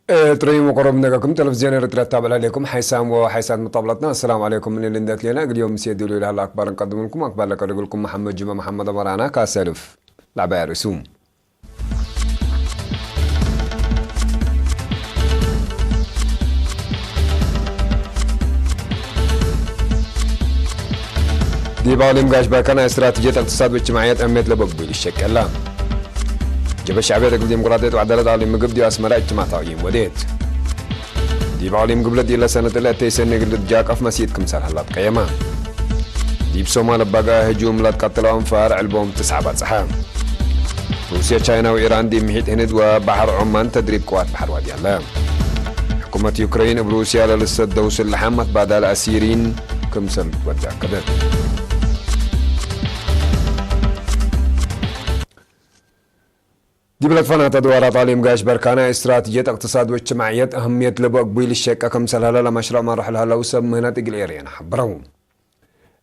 እትርእይዎ ቀረብ ነገርኩም ቴሌቪዝዮን ኤርትራ ተባባዕኩም ሓይሳም ወሓይሳት መጣብላትና። ኣሰላሙ ዓለይኩም። ምን ልንደት ሌና እግል ዮም ምስ የድሉ ኢልሃላ ኣክባር እንቀድምልኩም። ኣክባር ለቀርግልኩም መሓመድ ጅማ መሓመድ ኣበራና ካሰልፍ ላዕባይ ርእሱ። ዲብ ኣቅሊም ጋሽ ባርካ ናይ ስትራቴጂየት እቅትሳድ ወእጅትማዕየት ኣህምየት ለበግቡ ኢልሸቀላ። ጀበ ሻዕብያ እግል ዲሞቅራጥየት ወዓዳለት ኣቅሊም ምግብ ዲብ ኣስመራ እጅትማዕ ታቅይም ወዴት። ዲብ ኣቅሊም ግብለት ኢለ ሰነጥለ እተይሰኒ እግል ጃቀፍ መስይድ ክምሰል ሃላት ቀየማ። ዲብ ሶማል ኣባጋ ህጁም ላትቀተለው ኣንፋር ዕልቦም ትስዓ ባጽሓ። ሩስያ፣ ቻይና ወኢራን ዲብ ምሒጥ ህንድ ወባሕር ዖማን ተድሪብ ቅዋት ባሕር ዋድያ ኣለ። ሕኩመት ዩክረይን እብ ሩስያ ለልሰደው ስልሓም ኣትባዳል ኣሲሪን ክምሰል ወዳ ኣከደት። ዲብ ለትፈናተ ድዋራት ኣሊም ጋሽ በርካና እስትራትጅየት እቅትሳድ ወእጅትማዕየት ኣህምየት ለቡ ኣግቡይ ልሸቀ ክምሰል ሀለ ለመሽረዕ መርሕ ለሀለው ሰብ ምህነት እግል ኤርየን ሓብረው።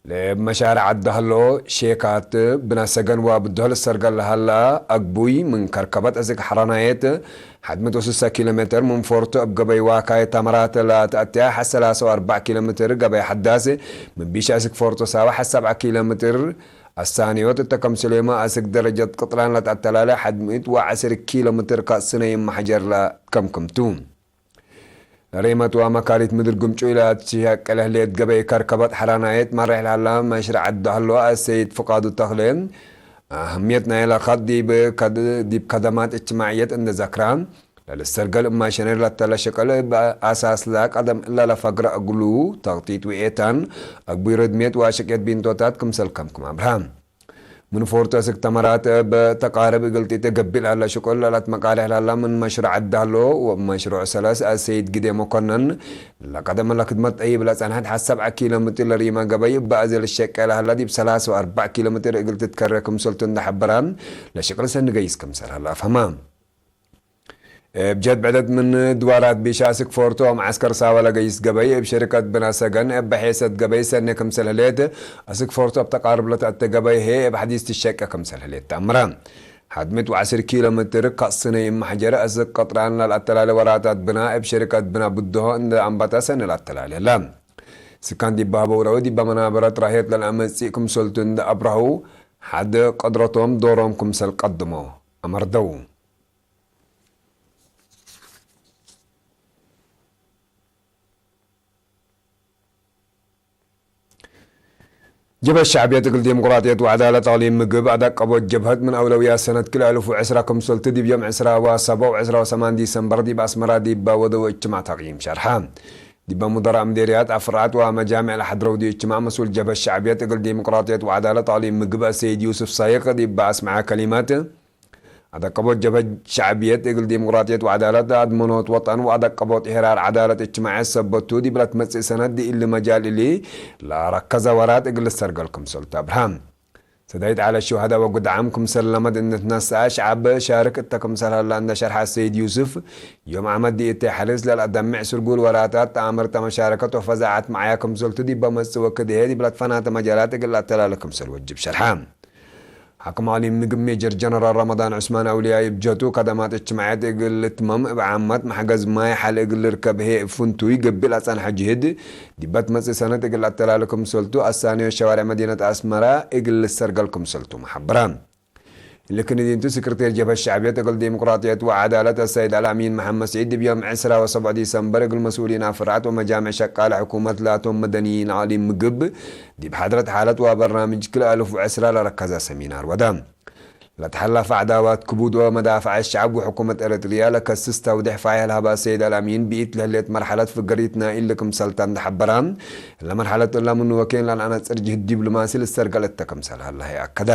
ለብ መሻርዕ ዓዲ ሀሎ ሼካት ብናሰገን ወብድሆ ልሰርገል ለሀላ ኣግቡይ ምን ከርከበት እዝግ ሐራናየት ሓድ መቶ ስሳ ኪሎ ሜትር ምን ፎርቶ እብ ገበይ ዋካየት ታመራት ለተአትያ ሐ ሰላሳ ወአርባዕ ኪሎ ሜትር ገበይ ሐዳስ ምን ቢሻ እስግ ፎርቶ ሳዋ ሐ ሰብዓ ኪሎ ሜትር ኣሳንዮት እተ ከምስሌማ ኣስግ ደረጀት ቅጥላን ለተአተላለ ሓድ ሚእት ወዐስር ኪሎ ሜትር ካስነ ይመሓጀር ለከምክምቱ። ሬመት ወመካሪት ምድር ግምጩ ኢላ ትሽያቀለ ህሌት ገበይ ከርከበት ሐራናየት መሬሕ ላላ መሽረዕ ዳህሎ ኣሰይድ ፍቃዱ ተኽለ ኣህምየት ናይ ለኸት ዲብ ከድ-፣ ዲብ ከደማት እጅትማዕየት እንደ ዘክራ ለልሰርገል እማሸነር ለተለ ሸቀለ በአሳስ ለቀደም እላ ለፈግረ እግሉ ተኽጢት ውኤታን ኣግቡይ ረድሜት ወአሸቅየት ቢንቶታት ክምሰል ከምክም ኣብርሃ። ምን ፎርቶ ስክ ተመራት በተቃረብ እግልጢት ገቢል ላላ ሽቆል ላላት መቃልሕ ላላ ምን መሽሩዕ ዓዲ ሀሎ ወመሽሩዕ ሰለስ ኣሰይድ ግዴ መኮነን ለቀደመ ለክድመት ጠይብ ለጸንሐት ሐ ሰብዓ ኪሎ ሜትር ለሪማ ገበይ በአዘ ልሸቀ ላላ ዲብ ሰላሳ ወአርባዕ ኪሎ ሜትር እግል ትትከረ ክምሰልቱ እንደሐበራ ለሽቅል ሰንገይስ ክምሰል ሀላ ፈማ። እብ ጀት ብዕደት ምን ድዋራት ቢሻ ስክ ፎርቶ መዓስከር ሳዋ ለገይስ ገበይ እብ ሸሪከት ብና ሰገን እብ ሐየሰት ገበይ ሰኔ ክምሰል ህሌት፣ እስክ ፎርቶ እብ ተቃርብ ለተአተ ገበይ ሄ እብ ሐዲስ ትሸቀ ክምሰል ህሌት ተአምረ። ሓድ ሚእት ወዐስር ኪሎ ሜትር ካስነ ይመሓጀረ እስክ ቅጥራን ላልአተላለ ወራታት ብና እብ ሸሪከት ብና ብድሆ እንደ ኣንባታ ሰነ ላተላለ ላ። ስካን ዲባ በውረው ዲባ መናበረት ራሄት ለልአመጽእ ክምሰልቱ እንደ ኣብራሁ፣ ሓደ ቅድረቶም ዶሮም ክምሰል ቀድሞ ኣመርደው። ጀብሀት ሸዕብየት እግል ዴሞቅራጥየት ወዐዳለት ኣቅሊም ምግብ ኣዳቀቦት ጀብሀት ምን አውለውያት ሰነት ክልኤ አልፍ ወዕስራ ክምሰልቱ ዲብ ዮም ዕስራ ወሰቦዕ ወዕስራ ወሰማን ዲሰምበር ዲብ አስመራ ዲብ ወደው እጅትማዕ ተቅይም ሸርሐ። ዲብ ሙደራእ ምዴርያት አፍርዓት ወመጃምዕ ለሐድረው ዲብ እጅትማዕ መስኡል ጀብሀት ሸዕብየት እግል ዴሞቅራጥየት ወዐዳለት ኣቅሊም ምግብ አሰይድ ዩስፍ ሳይቅ ዲብ አስመዐ ከሊመት፣ አደቀቦት ጀብሀት ሸዕብየት እግል ዲሞቅራጥየት ወዐዳለት፣ አድመኖት ወጠን ወአደቀቦት ሄራር ዐዳለት እጅትማዕየት ሰበቱ ዲብ ለትመጽእ ሰነት ዲእሊ መጃል እሊ ለረከዘ ወራት እግል ልሰርገል ክምሰልቱ አብርሃ። ሰዳይት ዐለ ሹሀዳ ወጉድዓም ክምሰል ለመድ እንድትነስአ ሸዐብ ሻርክ እተ ክምሰል ሀላ እንደ ሸርሐ ሰይድ ዩስፍ፣ ዮም ዓመት ዲእተ ሐልስ ለልአደምዕ ስርጉል ወራታት ተአምርተ መሻረከት ወፈዛዐት መዓያ ክምሰልቱ ዲበ መጽእ ወክድሄ ዲብ ለትፈናተ መጃላት እግል ለአተላለ ክምሰል ወጅብ ሸርሐ። ሓክም ኣቅሊም ምግብ ሜጀር ጀነራል ረመዳን ዑስማን ኣውልያ እብ ጀቱ፣ ከደማት እጅትማዕየት እግል ልትመም እብ ዓመት መሕገዝ ማይ ሓል እግል ልርከብ ሄ እብ ፍንቱይ ገቢል አጸንሐ ጅህድ፣ ዲበት መጽእ ሰነት እግል አተላለ ክምሰልቱ፣ አሳንዮ ሸዋርዕ መዲነት አስመራ እግል ልሰርገል ክምሰልቱ መሐብራ። ልክንዲንቱ፣ ስክርቴር ጀብሀት ሸዕብየት እግል ዴሞቅራጥየት ወዐዳለት አሰይድ አልአሚን መሐመድ ስዒድ ዲብ ዮም ዕስራ ወሰቦዕ ዲሰምበር እግል መስኡሊን አፍርዓት ወመጃምዕ ሸቃለ ሕኩመት ላቶም መደንይን አቅሊም ምግብ፣ ዲብ ሓድረት ሓለት ወበርናምጅ ክልኤ አልፍ ወዕስራ ለረከዘ ሰሚናር ወደ። ለተሐላፈ ዐዳዋት ክቡድ ወመዳፍዐት ሸዐብ ወሕኩመት ኤረትርያ ለከስስ ተውዴሕ ፋይሕ ለሀበ ሰይድ አልአሚን፣ ብኢት ለህሌት መርሐለት ፍገሪትና ኢሊ ክምሰልታ እንደሐበራ፣ እለ መርሐለት እላ ምኑ ወኬን ለልአነጽር ጅህድ ዲብሎማሲ ልሰርገል እተ ክምሰል ሀላ ህይ አከደ።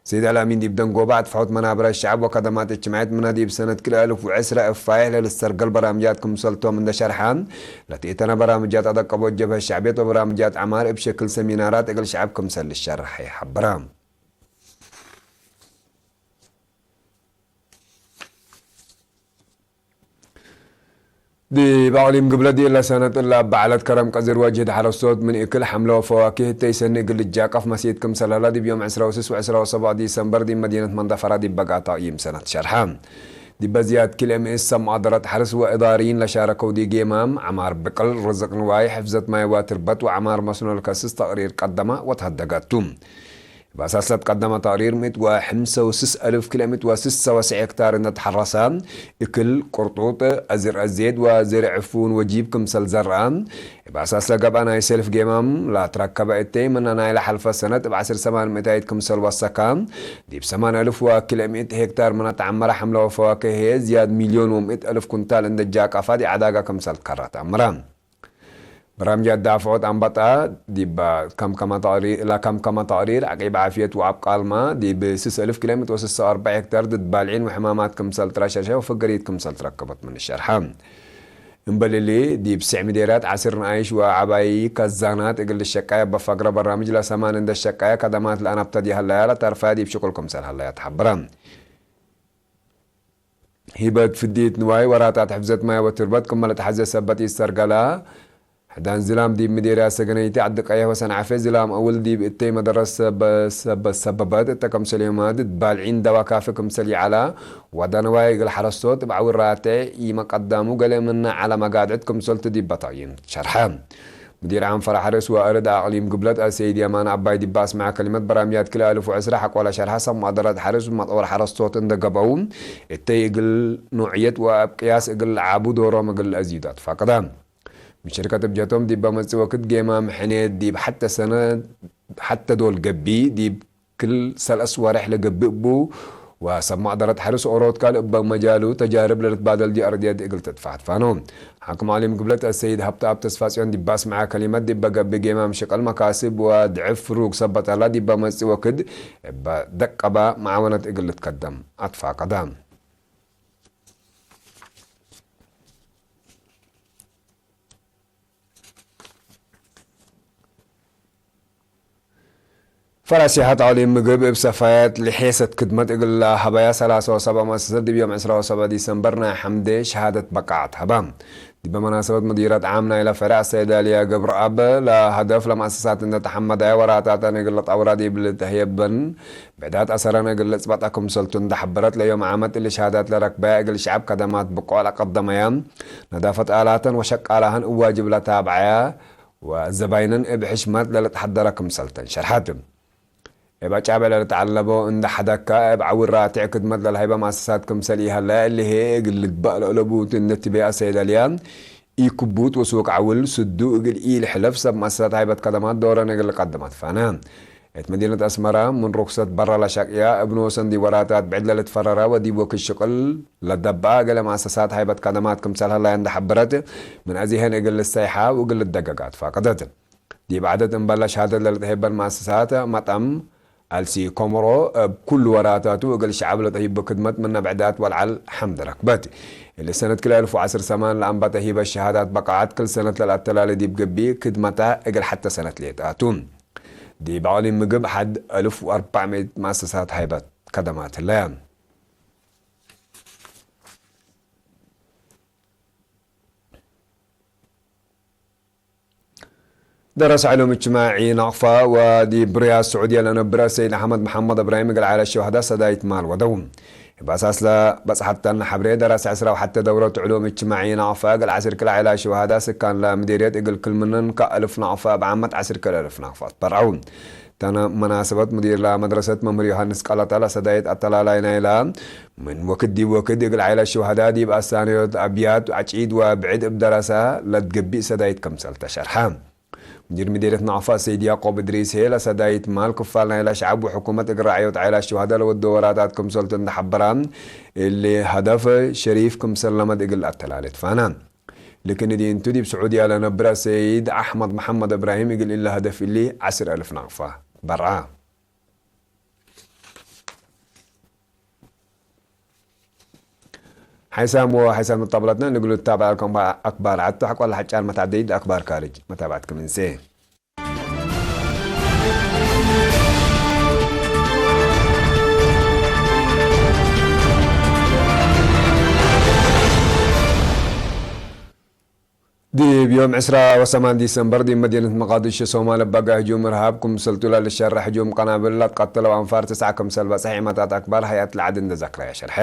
ሰይድ አልአሚን ዲብ ደንጎባ አጥፍሖት መናበረ ሸዐብ ወከደማት እጅትማዕየት ምና ዲብ ሰነት ክልኤ አልፍ ወዕስራ እብ ፋይሕ ለልሰርገል በራምጃት ክምሰልቶም እንደ ሸርሐ፣ ለትእተነ በራምጃት አደቀቦት ጀብሀት ሸዕብየት ወበራምጃት ዐማር እብ ሸክል ሰሚናራት እግል ሸዐብ ክምሰል ልሸርሐ ይሐብራ። ዲብ አቅሊም ግብለት ዲእለ ሰነት እላ በዓለት ከረም ቀዚር ወጅህድ ሐረስቶት ምን እክል ሐምለ ወፈዋኪህ እተይሰኒ እግል ልጃቀፍ መስኢት ክምሰል ሀላ ዲብ ዮም ዕስራ ወስስ ወዕስራ ወሰቦዕ ዲሰምበር ዲብ መዲነት መንደፈራ ዲብ በጋታ ይም ሰነት ሸርሐ። ዲበ ዝያድ ኪልኤ ምእት ሰብ መቐደረት ሓርስ ወእዳሪን ለሻረከው ዲ ጌማም፣ ዓማር ብቅል፣ ርዝቅ ንዋይ፣ ሕፍዘት ማይ ወትርበት ወዓማር መስኖ ልከስስ ተቅሪር ቀደማ ወተሀደገቱ። ባሳስለት ቀደማ ተቅሪር ምእት ወሕምሰ ወስስ ኣልፍ ኪሎ ሜትር ወስስ ሰወስዕ ሄክታር እንደተሐረሰ፣ እክል፣ ቁርጡጥ፣ ኣዝርእ ዜድ ወዘርዕ ፉን ወጂብ ክምሰል ዘርአ፣ ባሳስለ ገብኣ ናይ ሰልፍ ጌማም ላትረከበ እተይ ምነ ናይ ለሓልፈ ሰነት ብ ዓሰርተ ሰማን ምእታይት ክምሰል ወሰካ፣ ዲብ ሰማን ኣልፍ ወኪሎ ምእት ሄክታር ምነ ተዓመረ ሓምለወ ፈዋክሄ ዝያድ ሚልዮን ወምእት ኣልፍ ኩንታል እንደጃ ቃፋ ዲ ዓዳጋ ክምሰል ከራ ተኣምረ። በራምጃ ዳፍዖት ኣንበጣ ዲባ ከም ከማ ተቕሪር፣ ላ ከም ከማ ተቕሪር ዓቂብ ዓፍየት ወኣብ ቃልማ ዲብ ስስ ኣልፍ ኪሎ ሜትር ወስሳ ኣርባዕ ሄክታር ድድ ባልዒን ወሕማማት ክምሰል ትራሸርሸ ወፍገሪት ክምሰል ትረከበት ምን ሸርሓ። እምበልሊ ዲብ ስዕ ሚዴርያት ዓስር ንኣይሽ ወዓባይ ከዛናት እግል ሸቃያ በፋግረ በራምጅ ለሰማን እንደ ሸቃያ ከደማት ለኣናብተድ ይሃለያ ለተርፋያ ዲብ ሽቁል ክምሰል ሃለያ ተሓበረ። ሂበት ፍዲት ንዋይ ወራታት ሕፍዘት ማይ ወትርበት ክመለ ተሓዘ ሰበት ይስተርገላ። ሕዳን ዝላም ዲብ ምዴርያ ሰገነይቲ ዓዲ ቀይሕ ወሰን ዓፌ ዝላም እውል ዲብ እተይ መደረስ ሰበ-፣ ሰበ-፣ ሰበበት እተ ከምሰል ዮማድ ባልዒን ደዋ ካፊ ክምሰል ይዓላ። ዋዳ ንዋይ እግል ሓረስቶት እብ ዓውራተ ይመቀዳሙ ገለ ምና ዓላ መጋድዕት ክምሰልቱ ዲበታ ይም ሸርሐ። ሙዲር ዓም ፈራ ሓርስ ወኣርድ ኣቕሊም ግብለት ኣሰይድ የማን ኣባይ ዲባ ኣስምዓ ከሊመት በራምያት ክልተ ኣልፍ ወዕስራ ሓቆላ ሸርሓ ሰብ ማእደራት ሓርስ መጠወር ሓረስቶት እንደገበው እተይ እግል ኖዕየት ወኣብ ቅያስ እግል ዓቡ ዶሮም እግል ኣዝዩዳት ፋቅዳ። ምሽርከት እብጀቶም ዲባ መጽእ ወክድ ጌማ ምሕኔት ዲብ ሓተ ሰነ ሓተ ዶል ገቢ ዲብ ክል ሰለስ ወርሕ ለገብእ ቡ ወሰብ ማእደረት ሓርስ ኦሮት ካልእ በመጃሉ ተጃርብ ለልትባደል ዲ ኣርድየት እግል ትጥፋት ፋኖ። ሓክም ዓሊም ግብለት ኣሰይድ ሃብተኣብ ተስፋጽዮን ዲባ ስምዓ ከሊመት ዲበ ገብእ ጌማም ሽቀል መካስብ ወድዕፍ ፍሩግ ሰበተላ ዲበ መጽእ ወክድ እበ ደቀባ መዓወነት እግል ልትከደም ኣትፋቀዳ። ፈራሲሓት ዓሊም ምግብ እብ ሰፋየት ልሔሰት ክድመት እግል ሀበያ ሰላሳ ወሰባ መሰሰ ድብ ዮም ዕስራ ወሰባ ዲሰምበር ናይ ሓምደ ሸሃደት በቃዓት ሀባ። ዲበ መናሰበት ሙዲረት ዓም ናይለ ፈርዕ ሰይዳልያ ገብረኣብ ለሀደፍ ለመኣሰሳት እንደ ተሐመዳያ ወራታተን እግል ለጣውራ ዲብ ልትህየበን ብዕዳት ኣሰረን እግል ልጽበጣ ክምሰልቱ እንደ ሐበረት ለዮም ዓመት እሊ ሸሃዳት ለረክበያ እግል ሸዓብ ከደማት ብቆዕ ለቀደመያ ነዳፈት ኣላተን ወሸቃላህን እዋጅብ ለታብዓያ ወዘባይነን እብ ሕሽመት ለልትሐደረ ክምሰልተን ሸርሐት። እብ ኣጫብዕ ለልትዓለቦ እንደ ሐደካ እብ ዓውራ ትዕ ክድመት ለልሃይበ መኣሰሳት ክምሰል ኢሀለ እሊ ህየ እግል ልግባእ ለእለቡት እንደ ትቤ ኣሰይደልያ ኢክቡት ወሱቅ ዓውል ስዱ እግል ኢልሕለፍ ሰብ መኣሰሳት ሃይበት ከደማት ዶረን እግል ልቀድማት ፋነ። እት መዲነት ኣስመራ ምን ሩክሰት በራ ለሻቅያ እብ ንወሰን ዲብ ወራታት ብዕድ ለልትፈረራ ወዲብ ወክድ ሽቅል ለደበኣ ገለ መኣሰሳት ሃይበት ከደማት ክምሰል ሀላያ እንደ ሐበረት ምን ኣዚሀን እግል ልሰይሓ ወእግል ልደገጋት ፋቀደት። ዲብ ዓደት እምበለ ሸሃደት ለልትሄበን መኣሰሳት መጠም ኣልሲ ኮሞሮ እብ ኩሉ ወራታቱ እግል ሸዓብ ለተሂቡ ክድመት ምነ ብዕዳት ወልዓል ሓምድ ረክበት። እሊ ሰነት ክልተ ኣልፍ ወዓስር ሰማን ለኣንበተ ሂበ ሸሃዳት በቃዓት ክል ሰነት ለልኣተላለ ዲብ ግቢ ክድመታ እግል ሐተ ሰነት ሌጣቱ። ዲብ ዕሊ ምግብ ሐድ ኣልፍ ወኣርባዕ ምእት መኣሰሳት ሃይበት ከደማት ህለያ። ደረሰ ዕሉም እጅትማዒ ናቕፋ ወዲብ ሪያድ ስዑድያ ለነብረ ሰይድ ኣሕመድ መሓመድ እብራሂም እግል ዓላ ሸዋህዳ ሰዳይት ማል ወደው። ባሳስለ በጽሐተን ሐብሬ ደረሰ ዕስራ ወሐተ ደውረት ዕሉም እጅትማዒ ናቕፋ እግል ዓስር ክልተ ዓላ ሸዋህዳ ስካን ለምዴርየት እግል ክልምነን ከእልፍ ናቕፋ ብዓመት ዓስር ክልተ እልፍ ናቕፋ ትበርዐው። ተነ መናሰበት ሙዲር ለመድረሰት መምህር ዮሃንስ ቀለጠ ለሰዳይት ኣተላላይ ናይላ ምን ወክድ ዲብ ወክድ እግል ዓይለ ሸዋህዳ ዲብ ኣሳንዮት ኣብያት ዓጪድ ወብዕድ እብ ደረሳ ለትገቢእ ሰዳይት ክምሰል ተሸርሐ። ሙዲር ምዴርየት ናቕፋ ሰይድ ያዕቆብ እድሪስ ሄ ለሰዳይት ማል ክፋል ናይላ ሸዓብ ወሕኩመት እግል ራዕዮት ዓይላ ሸዋህዳ ለወዶ ወራታት ክምሰልቱ እንደሐበራ እሊ ሀደፍ ሸሪፍ ክምሰል ለመድ እግል ኣተላለት ፋና። ልክን ዲንቱ ዲብ ስዑድያ ለነብረ ሰይድ ኣሕመድ መሐመድ እብራሂም እግል እለ ሀደፍ እሊ ዓስር ኣልፍ ናቕፋ በርዓ። ሓይሳም ወሓይሳም ጣብላትና ንግሉ ታብዓ ኣክባር ዓቶ ሓቋላ ሓጫር መታደይድ ኣክባር ካርጅ መታብዓት ክምንሴ። ዲብ ዮም ዕስራ ወሰማን ዲሰምበር ዲብ መዲነት መቃዲሾ ሶማል እባጋ ህጁም እርሃብ ክምሰልቱ ለልሸረ ህጁም ቀናብል ለትቀተለው ኣንፋር ትስዓ ክምሰል በጽሐ ኢመታት ኣክባር ሃይኣት ለዓድ እንደ ዘክረያ ሸርሐ።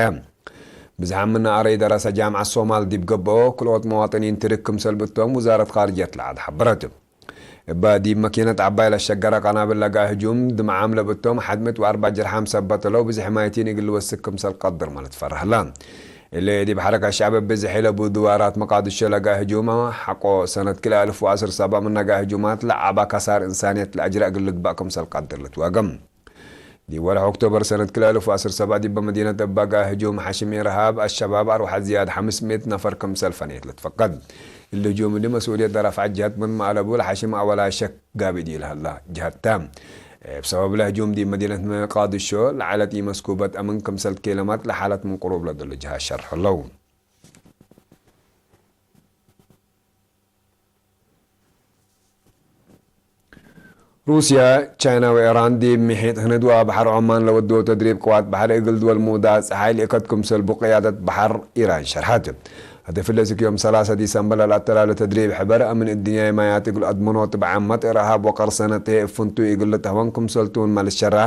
ብዝሓም ምናኣረይ ደረሰ ጃምዓ ሶማል ዲብ ገብኦ ክልኦት መዋጥኒን ትርክ ክምሰል ብቶም ውዛረት ኻርጀት ለዓድ ሓበረት። እባ ዲብ መኪነት ዓባይ ለሸገረ ቀናብል ለጋ ህጁም ድምዓም ለብቶም ሓድምት ወኣርባ ጅርሓም ሰበተለው ብዝሒ ማይቲን እግል ወስክ ክምሰል ቀድር ማለት ፈራህላ። እለ ዲብ ሓረካ ሻዕብ ብዝሒ ለቡ ድዋራት መቃድሾ ለጋ ህጁም ሓቆ ሰነት ክልተ ኣልፍ ወዓሰርተ ሰብዓ ምነጋ ህጁማት ለዓባ ከሳር እንሳንየት ለኣጅራ እግል ልግባእ ክምሰል ቀድር ልትዋገም። ዲብ ወርሒ ኦክቶበር ሰነት ክልተ ኣልፍ ወዓሰርተ ሰብዓ ዲብ መዲነት እባጋ ህጁም ሓሽም ኢርሃብ ኣሸባብ ኣርዋሓ ዝያድ ሓምስ ሚእት ነፈር ክምሰል ፈንየት ልትፈቀድ። እሊ ህጁም እሊ መስኡልየት ለረፍዓ ጀህት ምን ማእለቡ ለሓሽም ኣወላ ሸክ ጋብእ ዲዩ ለሀላ ጀህት ተ። ብሰበብ ለህጁም ዲብ መዲነት መቃድሾ ለዓለት ኢመስኩበት ኣምን ክምሰል ኬለማት ለሓለት ምን ቅሩብ ለደሉ ጀሃት ሸርሑ ኣለው። ሩስያ፣ ቻይና ወኢራን ዲብ ምሒጥ ህንድ ወባሕር ዖማን ለወድዎ ተድሪብ ቅዋት ባሕሪ እግል ድወል ምውዳእ ጸሓይ ልእከት ክምሰል ብቅያደት ባሕር ኢራን ሸርሐት። هدف الذي يوم ثلاثة ديسمبر للأطلال تدريب حبر أمن الدنيا ما ياتي الأضمنوت بعمة إرهاب وقرصنة فنتو يقول لتهون كمسلتون مال الشرع.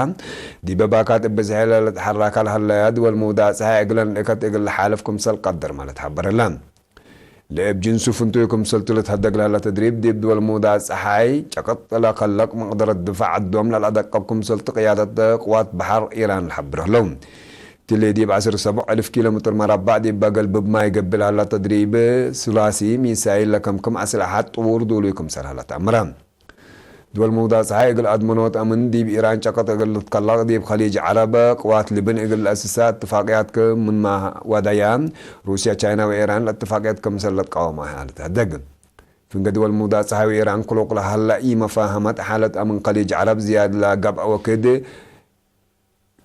دي بباكات بزحلة لتحرك الهلا يد والمودة صحيح يقول لك يقول حالف كمسل قدر ما لتحبر لنا. ለእብ ጅንሱ ፍንቱይ ክምሰልቱ ልትሀደግ ለህለ ተድሪብ ዲብ ድወል ምውዳእ ጸሓይ ጨቅጥ ለከለቅ መቅደረት ድፋዕ ዐዶም ለልአደቀብ ክምሰልቱ ቅያደት ቅዋት በሐር ኢራን ልሐብር ህለው። ትሌ ዲብ ዐስር ሰቡዕ እልፍ ኪሎ ሜትር መረባዕ ዲብ በገል ብብ ማይ ገብእ ለህለ ተድሪብ ሱላሲ ሚሳይል ለከምክም አስለሐት ጥዉር ዱሉይ ክምሰል ህለ ተአምረ። ድወል ምውዳእ ጸሓይ እግል አድመኖት አምን ዲብ ኢራን ጨቅጥ እግል ልትከለቅ ዲብ ከሊጅ ዐረብ ቅዋት ልብን እግል ለአስሳ እትፋቅያት ክም ምንማ ወደያ ሩስያ፣ ቻይና ወኢራን ለእትፋቅያት ክምሰል ለትቃወማ ሀለ ተህደግ። ፍንገ ድወል ምውዳእ ጸሓይ ወኢራን ክሉቅ ለሀለ ኢመፋሀመት ሓለት አምን ከሊጅ ዐረብ ዝያድ ለገብአ ወክድ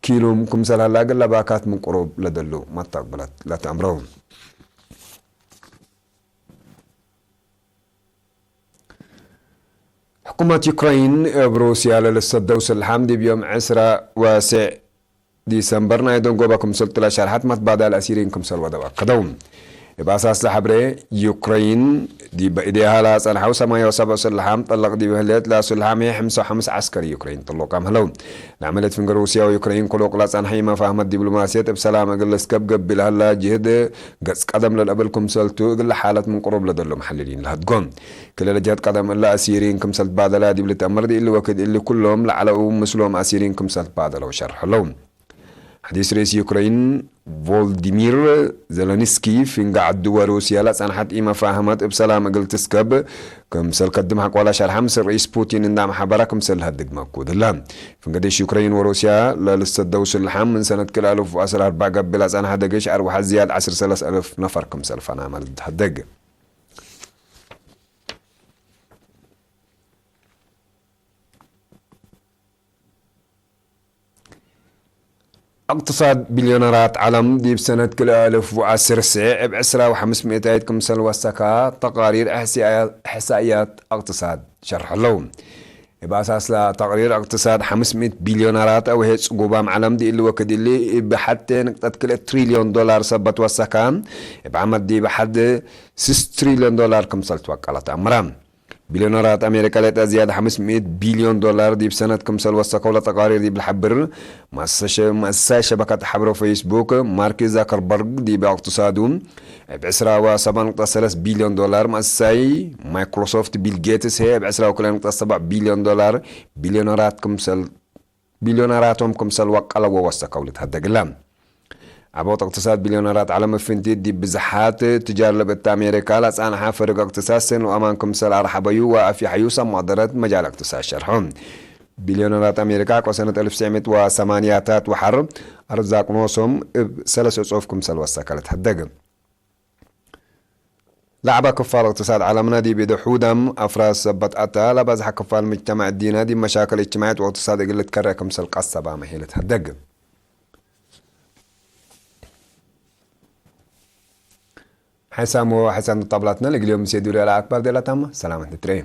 ኪሉም ክምሰል ሀላ እግል ለባካት ምን ቅሩብ ለደሉ መተቅብለት ለተአምረው። ሕኩመት ዩክረይን እብ ሩስያ ለልሰደው ስልሓም ዲብ ዮም ዕስራ ወስዕ ዲሰምበር ናይ ደንጎበ ክምሰል ጥለ ሸርሐት መትባዳል አሲሪን ክምሰል ወደብ አከደው። እብ አሳስ ለሐብሬ ዩክረይን ዲብ እዴሃ ለአጸንሐው ሰማንያ ወሰብዕ ስልሓም ጠለቅ ዲብ ህሌት ለስልሓም ሔ ሕምሳ ወሐምስ ዐስከሪ ዩክረይን ጥሎቃም ህለው። ንዓመልየት ፍንገር ሩስያ ወዩክረይን ክሉቅ ለጸንሐ ኢመፋህመት ዲብሎማስየት እብ ሰላም እግል ልስከብ ገቢል ሀላ ጅህድ ገጽ ቀደም ለልአብል ክምሰልቱ እግል ሓለት ምን ቅሩብ ለደሉ መሐልሊን ለሀድጎ። ክልለ ጀህት ቀደም እለ አሲሪን ክምሰል ትባደላ ዲብ ልትአመር ዲእሊ ወክድ እሊ ኩሎም ለዐለው ምስሎም አሲሪን ክምሰል ትባደለው ሸርሐለው። ሐዲስ ርኢስ ዩክረይን ቮልዲሚር ዘለንስኪ፣ ፍንጋ ዐዱ ወሩስያ ለጸንሐት ኢመፋህመት እብ ሰላም እግል ትስከብ ክምሰል ከድም ሐቆላ ሸርሐ ምስል ርኢስ ፑቲን እንዳመሓበረ ክምሰል ለሀድግ መኩድ እለ። ፍንገ ዴሽ ዩክረይን ወሩስያ ለልሰደው ስልሓም ምን ሰነት ክልተ አልፍ ወዐስራ አርባዕ ገብእ ለጸንሐ ደገሽ አርወሐ ዝያድ ዐስር ሰለስ አልፍ ነፈር ክምሰል ፈናመ ልትሀደግ። እቅትሳድ ቢልዮነራት ዓለም ዲብ ሰነት ክልተ አልፍ ወዐስር ስዕ እብ ዕስራ ወሐምስ ሚእታይት ክምሰል ወሰካ ተቃሪር እሕሳእያት እቅትሳድ ሸርሐለው። እብ አሳስ ለተቅሪር እቅትሳድ ሐምስ ሚእት ቢልዮነራት አውሄ ጽጉባም ዓለም ዲእሊ ወክድ እሊ እብ ሐቴ ንቅጠት ክልኤ ትሪልዮን ዶላር ሰበት ወሰካ እብ ዓመት ዲብ ሐድ ስስ ትሪልዮን ዶላር ክምሰል ትወቀለት አምራ። ቢልዮነራት አሜሪካ ሌጠ ዝያድ ሐምስ ሚእት ቢልዮን ዶላር ዲብ ሰነት ክምሰል ወሰከው ለተቃሪር ዲብ ለሐብር መእሰሰ ሸበከት ሐብሮ ፌስቡክ ማርክ ዛከርበርግ ዲብ እቅትሳዱ እብ ዕስራ ወሰብዓ ነጥቢ ሰለስ ቢልዮን ዶላር፣ መእሰሳይ ማይክሮሶፍት ቢል ጌትስ ህየ እብ ዕስራ ወክልኤ ነጥቢ ሰብዓ ቢልዮን ዶላር ቢልዮነራት ክምሰል ቢልዮነራቶም ክምሰል ወቀለዎ ወሰከው ልትሀደግላ። አብ ወቅት እቅትሳድ ቢልዮነራት ዓለም እፍንቲ ዲብ ብዝሓት ትጃር ለብእት አሜሪካ ለጻንሓ ፈርግ እቅትሳድ ስን ወአማን ክምሰል አርሐበዩ ወአፍያሐዩ ሰብ መቅደረት መጃል እቅትሳድ ሸርሑ። ቢልዮነራት አሜሪካ አቆ ሰነት አልፍ ትስዕ ሚእት ወሰማንያታት ወሐር አርዛቅ ኖሶም እብ ሰለስ እጾፍ ክምሰል ወሰከ ልትሀደግ። ለዐባ ክፋል እቅትሳድ ዓለምና ዲብ እደ ሑዳም አፍራዝ ሰበት አታ፣ ለባዝሐ ክፋል ምጅተማዕ እዲና ዲብ መሻክል እጅትማዕየት ወእቅትሳድ እግል ልትከረ ክምሰል ቀሰባ መ ህይ ልትሀደግ። ሐሳም ወሐሳን ጣብላትና ለእግል ዮም ምሴ ዱርያ ለአክባር ደላታማ ሰላመት ንትረኤ።